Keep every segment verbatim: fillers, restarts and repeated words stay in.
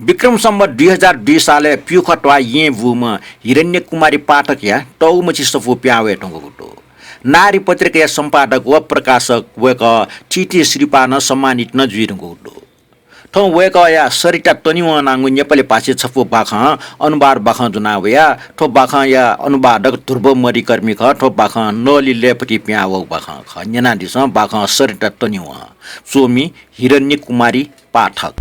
विक्रम सम्वत दुई हजार दुई सालय् प्यूखत्वाः येँ बूम्ह हिरण्यकुमारी पाठकया तःगुमछि सफू पिहां वये धुंकूगु दु। नारी पत्रिकाया सम्पादक व प्रकाशक वय्कः टीटी श्रीपालं सम्मानित नं जुइ धुंकूगु दु। थौं वय्कःया सरिता तनिवं नांगु नेपाली भाषी छपु बाखं अनुवाद बाखं ज्वना वया। थ्व बाखंया अनुवादक ध्रुव मधिकर्मी खः। थ्व बाखं नली लय्पति पिहां वःगु बाखं खः। न्यनादिसँ बाखं सरिता तनिवं। च्वमि हिरण्यकुमारी पाठक।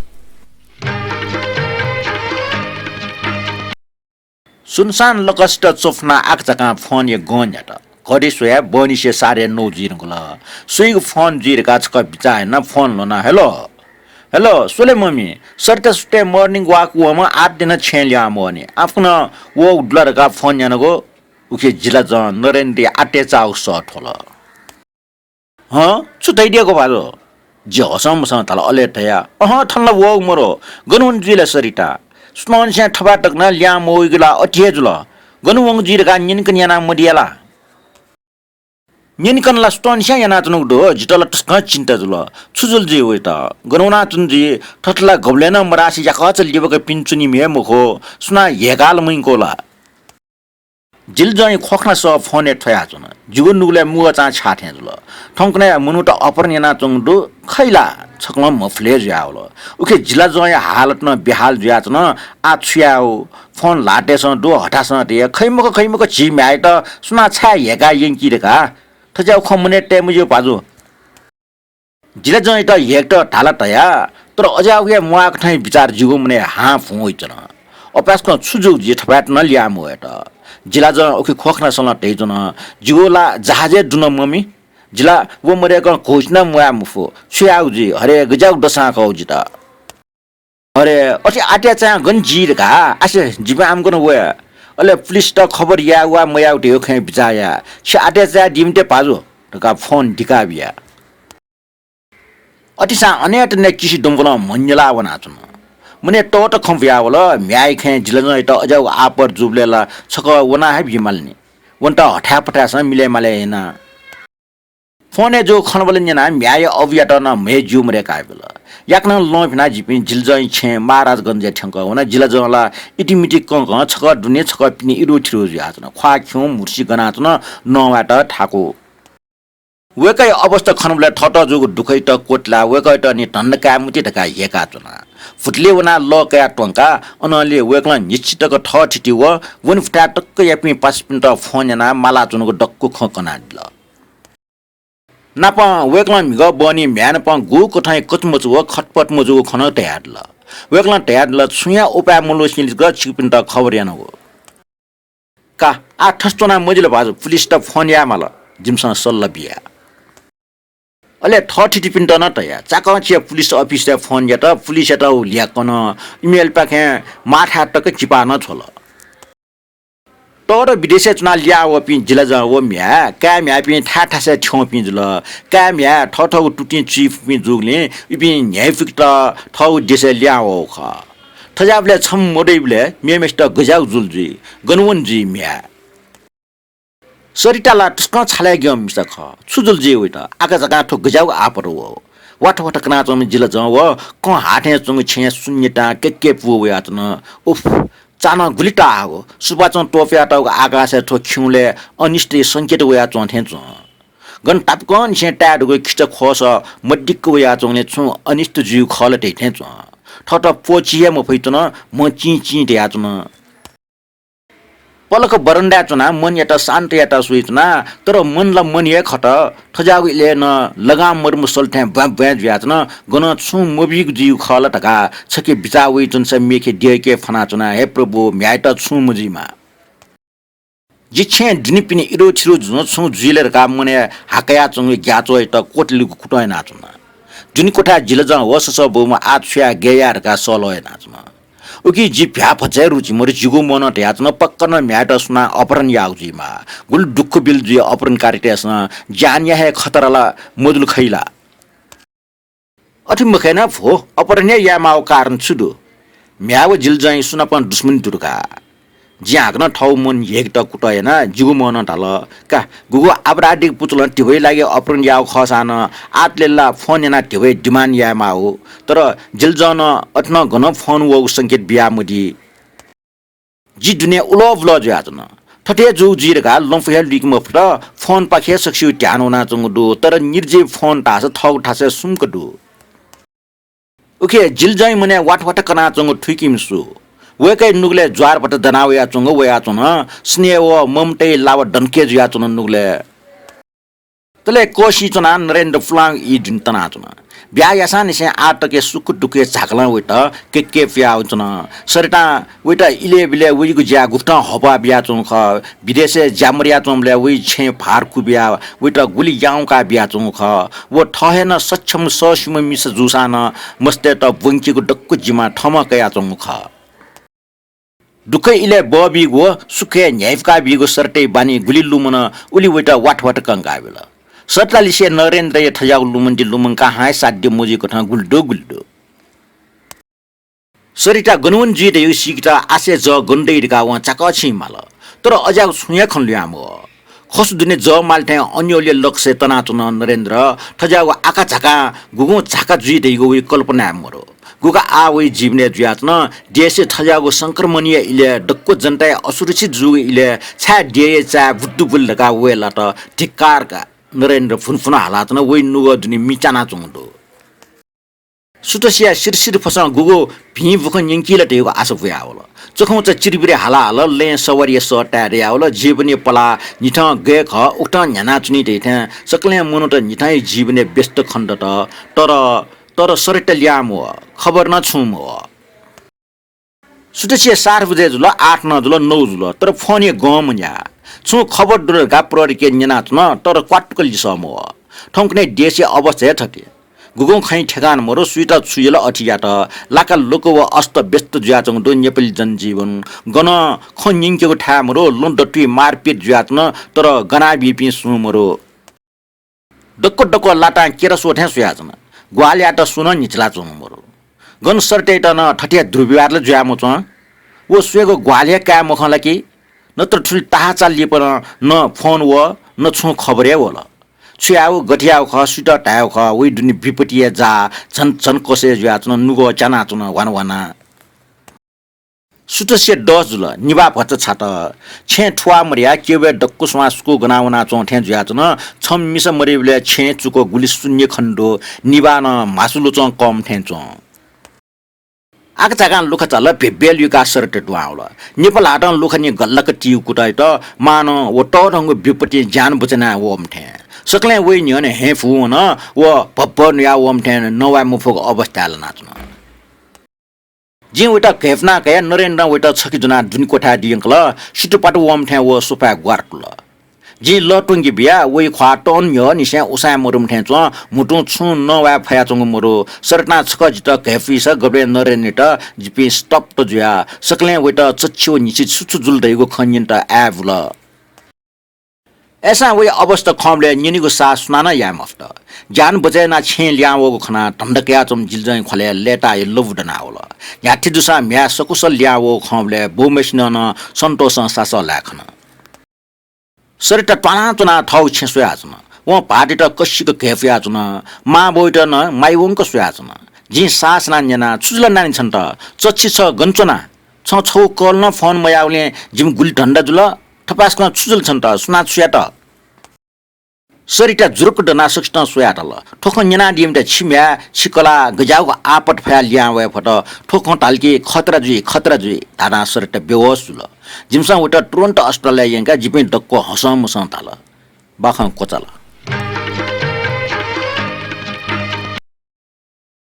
सुनसान लकसित च्वफुनाः आकाझाकां फोनया गं न्ह्यात। घडी स्वयाः बहनिसे साढे नौ जुइ धुंकल। सुइगु फोन जुइ धकाः छकः बिचाः यानाः फोन ल्ह्वना, हेलो, हेलो, स्वले मम्मी, सरिता सुथय् morning walk वःम्ह आः तक नं छेँय् लिहां मवःनि। आः फुक्कं वःगु दु ला धकाः फोन यानागु, उखे जिलाजं नरेन्द्रया आत्याचाःगु सः थ्वल। हँ, छु धयादियागु भाजु? जि हसंमसं धाल, अले धया, अहँ, थन ला वःगु मरु, गन वंगु जुइ ला सरिता? सुथंनिसें थपाय् तक नं लिहां मवइगु ला अथे हे जुल। गन वंगु जुइ धकाः न्यनेकने याना मदिया ला? न्यनेकने ला सुथंनिसें यानाच्वनागु दु, जितः ला तसकं चिन्ता जुल। छु जुल जुइ वइत? गन वनाच्वन जुइ? थथे ला गबलें नं मधासे याकःचा लिबाक पिने च्वनीम्ह हे मखु, सुनां ह्यय्काः ला मयंकू ला? जिलाजंया ख्वख्ना सः फोनय् थ्वयाच्वन। जिगु नुगलय् मुगःचां छ्याः थें जुल। थौंकन्हय् मनूत अपहरण यानाच्वंगु दु, खइ ला? छकलं म्हफुले जुयावल। उखे जिलाजंया हालत नं बेहाल जुयाच्वन। आः छु यायेगु? फोन ल्हातय्सं दु, हथासं तये। खइ मखु, खइ मखु, झी म्ह्याय्‌यात सुनां छाय् ह्यय्काः यंकी धकाः? थज्याःगु खँ मनय् तये मज्यू भाजु। जिलाजंयात ह्यय्केत धाल धया, तर अज्याःगु हे म्वाःगु थें बिचाः जिगु मनय् हां भुं वइच्वन। अपाय्सकं छु जूगु जुइ थपाय्त नं लिहां मवयेत। जिलाजं उखे ख्वख्नासलं धयाच्वन, जिगु ला जहाजय् दुन मम्मी। जि ला व मदय्कं घोषणा म्वाये मफु। छु यायेगु जुइ? हरे, गज्याःगु दसां खः जितः। अरे, अथे आत्याचां गन जुइ धकाः आसे जिपिं आम्कन वये। अले पुलिसत खबर याये वा मयाये धइगु खँय् बिचाः या। छि आत्याचां दीम्ह ते भाजु धकाः फोन दिका बिया। अथेसां अनेत नये किसि दुम्बलं म्हन्यला वनाच्वन। मनय् तःत खँ बुयावल, म्ह्याय् खँय् जिलाजंयात अज्याःगु आपत जूबलय् ला छकः वना हे बीमालनि। वन्त हथाय्‌पथाय्‌सं मिलय् मालय् याना। फोनय् जूगु खँल्हाबल्हा न्यनाः म्ह्याय्‌या अबुयात नं म्हय् ज्यू मदय्काः बिल। याकनं लं फिनाः जिपिं जिलाजंया छेँय् महाराजगंजय् थ्यंकः वन। जिलाजं ला इतिमिति कंकं छकः दुने छकः पिने इरुथिरु जुयाच्वन। ख्वाः खिउँ म्हुतुसि गनाच्वन, नवायेत थाकु। वय्कःया अवस्था खनाबलय् थःत जूगु दुःखयात क्वतलाः वय्कःयात नि धन्दा काये मते धकाः ह्यय्काच्वना। भुतुलिइ वनाः लः कयाः त्वंकाः अनंलि वय्कलं न्हिच्छि तक थःथिति व वनेफुथाय् तकयापिं पासापिन्त फोन यानाः मालाच्वनागु दक्व खँ कनादिल। नापं वय्कलं म्हिगः बहनी म्ह्याय्‌नाप गुकथं कचमचु व खतपत मजूगु खँ नं धयादिल। वय्कलं धयादिल, छुं हे उपाय मलूसें लिक्क छिकपिन्त खबर यानागु। का, आः थथे च्वना मजिल भाजु, पुलिसत फोन याये माल, जिमिसं सल्लाह बिया। अले थःथितिपिन्त नं धया, चाकंछिया पुलिस अफिसय् फोन यात, पुलिसयात व ल्याकं नं इमिगु पाखें माःथाय् तक किपा नं छ्वल। तःदँ विदेशय् च्वनाः लिहां वःपिं जिलाजं व म्ह्याय्, काय् म्ह्याय्‌पिं थाय् थासय् थ्यंपिं जुल। काय् म्ह्याय् थःथःगु तुतिं चुइफुपिं जूगुलिं इपिं न्ह्याइफुकेत थःगु देशय् लिहां वःगु खः। थज्याःबलय् छम्ह मदइबलय् मेम्हय्‌सित गज्याःगु जुल जुइ, गन वन जुइ म्ह्याय्। सरिता ला तसकं छालाय् ग्यंम्ह मिसा खः। छु जुल जुइ वइत? आकाझाकां थ्व गज्याःगु आपत वः? वाथ वाथ कनाच्वंम्ह जिलाजं व कं हाथें च्वंगु छेँय् शून्यतां केके पूवयाच्वन। उफ, चान्हं गुलि ताःहाकः, सुपाँचं त्वपुयातःगु आकाशय् थ्व खिउँलय् अनिष्टया संकेत वयाच्वं थें च्वं। गन तापाकंनिसें ताये धुंकूगु खिचा ख्वःसः मदिक्क वयाच्वंगुलिं छुं अनिष्ट जुइगु खः ला धइथें च्वं। थःत प्वःछि हे मफइच्वन, म्ह चिं चिं धयाच्वन। पलख बरन्डाय् च्वनाः मनयात शान्त यायेत स्वयाच्वना, तर मन ला मन हे खत। थज्याःगु इलय् नं लगां मदुम्ह सल थें ब्वाँय् ब्वाँय् जुयाच्वन। गनं छुं मबीगु जुइगु खः ला धकाः छखे बिचाः वइच्वंसा मेखे द्यःके फ्वनाच्वना, हे प्रभु, म्ह्याय्‌यात छुं मजुइमा। जि छेँय् दुने पिने इरुथिरु जुजुं छुं जुइ ला धकाः मनय् हाकयाच्वंगु ग्याःच्वःयात क्वतलेगु कुतः यानाच्वना। दुने क्वथाय् जिलाजं व ससः बौम्ह आः छु याये गय् याये धकाः सल्लाह यानाच्वन। उकिं जि भ्याः भचा हे रुचि मदु, जिगु मनं धयाच्वन, पक्का नं म्ह्याय्‌यात सुनां अपहरण याःगु जुइमाः। गुलि दुःख बिल जुइ अपहरणकारीतय्‌सं ज्यानया हे खतरा ला मजुल खइ ला। अथे मखय् नं भो, अपहरण हे यायेमाःगु कारण छु दु? म्ह्याय् व जिलाजंया सुनापं दुश्मनी दु धकाः। जिं हाकनं थःगु मन ह्यय्केत कुतः याना जिगु मनं धाल, का, गुगु आपराधिक पुचलं धिबय् लागि अपहरण याःगु खःसां नं आतले ला फोन यानाः धिबय् demand यायेमाःगु। तर जिल्जं नं अथे नं गनं फोन वःगु संकेत बियामदी। जि दुने उलःबुलः जुयाच्वन। थथे जूगु जुइ धकाः लँपु हे लुइके मफुत, फोनपाखें सकसिगु ध्यान वनाच्वंगु दु, तर निर्जीव फोन धाःसा थःगु थासय् सुम्क दु। उखे जिल्जंया मनय् वाथवाथ कनाच्वंगु थुइकीम्ह सु। वय्कःया नुगलय् ज्वार भचा दना वयाच्वंगु वयाच्वन। स्नेह व ममताया लावा दंके जुयाच्वन नुगलय्। तले कःसिइ च्वनाः नरेन्द्र पुलांगु ई दुने तनाच्वन। ब्याहा याःसांनिसें आः तक हे सुख दुःखया झाकलं वइत केके पुयाच्वन। सरितां वइत इलय् बिलय् वइगु ज्याय् गुकथं हःपाः बियाच्वंगु खः। विदेशय् ज्या मदयाच्वंबलय् वइ छेँय् भार क्वबियाः वइत गुलि याउँका बियाच्वंगु खः। व थः हे नं सक्षम सःस्यूम्ह मिसा जूसां नं मस्तय्त ब्वंकेगु दक्व जिम्मा थःम्हं कयाच्वंगु खः। दुःखया इलय् बःबीगु व सुखय् न्ह्याइपुका बीगु सरिताया बानी गुलि लुमन उलि वइत वाथवाथ कंकाबिल। सरितालिसे नरेन्द्रया थज्याःगु लुमन्ति लुमंका हां हे साध्य मजुइकथं गुलि दु गुलि दु। सरिता गन वने जुइ धइगु सीकेत आशया जः गन दइ धकाः वं चाकःछिं माल। तर अज्याःगु छुं हे खँ ल्हुयामवः। खसु दुने जः माले थें अन्योलया लक्ष्यय् तनाच्वन नरेन्द्र। थज्याःगु आकाझाकां गुगुं झाका जुइ धइगु वइ कल्पनाय् मदु। गुगु आः वइ जीवनय् जुयाच्वन। देशय् थज्याःगु संक्रमणया इलय् दक्व जनताया असुरक्षित जूगु इलय् छाय् देय् चाय् बुद्दु बुल धकाः वय् लात। धिक्कार का। नरेन्द्र भुनभुन हालाच्वन। वइ नुगः दुने मि च्यानाच्वंगु दु। सुथसिया सिरसिर फसं गुगु भिं बुखँ न्यंकी ला धइगु आशा बुयावल। चखुंचा चिरबिर हाला हाला लँय् सवारीया सः ताये दयावल। जीवनया पलाः निथं गय् खः उकथं न्ह्यानाच्वनी धइथें सकलें मनूत निथंया जीवनय् व्यस्त खनेदत। तर, तर सरिता ल्याहां मवः, खबर नं छुं मवः। सुथसिया सात बजे जुल, आठ नं जुल, नौ जुल, तर फोनया गं मन्याः। छुं खबर दु ला धकाः प्रहरीके न्यनाच्वन, तर क्वातुक लिसः मवः। थौंकन्हय् देशया अवस्था हे थथे। गुगुं खँया ठेकान मदु, सुइत छु यल अथे यात। लाकालुक व अस्तव्यस्त जुयाच्वंगु दु नेपाली जनजीवन। गनं खँ न्यंकेगु थाय् मदु, लँ दतुइ मारपिट जुयाच्वन, तर गनाबीपिं सुं मदु। दक्व दक्व लातां केरा स्वः थें स्वयाच्वन। ग्वाहालियात सुं नं न्हिचिलाच्वंगु मदु। गन सरितायात नं थथे दुर्व्यवहार ला जुयामच्वं। व स्वयेगु ग्वाहालि हे काये मखं ला कि? नत्र थुलि ताहाचाल लिपा नं न फोन वः, न छुं खबर हे वल। छु यायेगु, गथे यायेगु खः, सुइत धायेगु खः, वइ दुने विपत्तिया जाः झन झन कसे जुयाच्वन, नुगः च्यानाच्वन ह्वान ह्वानाः। सुथसिया दस जुल, निभाः भचा छात। छेँय् थुवाः मदयाः क्यबय् दक्व स्वां सुकू गना वनाच्वं थें जुयाच्वन। छम्ह मिसा मदइबलय् छेँय् चुक गुलि शून्य खने दु, निभाः नं म्हासु लुचं कःम्ह थें च्वं। आकाझाकां लुखा चाल, भिब्बे लुइकाः सरिता दुहां वल। नेपाल हातं लुखा निं गल्लाक तीगु कुतःयात मानं व तःधंगु विपत्तिं ज्यान बचय् याना वःम्ह थें। सकलें वइ न्ह्यःने हँय् फुवं वन, व भब्ब नुया वःम्ह थें नवाये मफुगु अवस्थाय् लानाच्वन। जिं वइत घय्पुना कयाः नरेन्द्रं वइत छखे ज्वनाः दुने क्वथाय् दियंकल। सुतुपातु वःम्ह थें व सोफाय् ग्वार तुल। जिं लः त्वंके बियाः वइ ख्वाः तःन्ह्यःनिसें उसाँय् मदुम्ह थें च्वं। म्हुतुं छुं नवाये फयाच्वंगु मदु। सरितां छकः जितः घय्पुइसा गबलें नरेन्द्रयात जिपिं स्तब्ध जुया। सकलें वइत चच्छि व न्हिसि छु छु जुल धइगु खँ न्यनेत आय् बुल। अय्‌सां वइ अवस्था खंबलय् न्यनेगु साहस सुनानं याये मफुत। ज्यान बचय् यानाः छेँय् लिहां वःगु खनाः धन्दा कयाच्वंम्ह जिल्जंया ख्वलय् लय्‌ताः लबु दनावल। न्ह्याथे जूसां म्ह्याय् सकुशल लिहां वःगु खंबलय् बौम्हय्‌सिनं नं सन्तोषं सासः लाये खन। सरिता त्वानाच्वनाः थःगु छेँ स्वयाच्वन। वं भाःतयात कसिक घय्पुयाच्वन। मांबौयात नं माइवंक स्वयाच्वन। जिं सासः यानाः न्यना, छु जुल नानी छन्त? चच्छि छ गन च्वना? छं छगू कल नं फोन मयाःगुलिं जिमि गुलि धन्दा जुल। थपाय्‌सकं छु जुल छन्त? सुनां छु यात? सरिता जुरुक्क दनाः सकसितं स्वयातल। थ्व खँ न्यनादीम्हय्‌सित छि म्ह्याय्, छि कलाः गज्याःगु आपत फयाः लिहां वये फत। थ्व खँ धाल कि खतरा जुइ, खतरा जुइ धानाः सरिता बेहोस जुल। जिमिसं वइत तुरुन्त अस्पतालय् यंकाः जिपिं दक्व हसंमसं धाल, बाखं क्वचाल।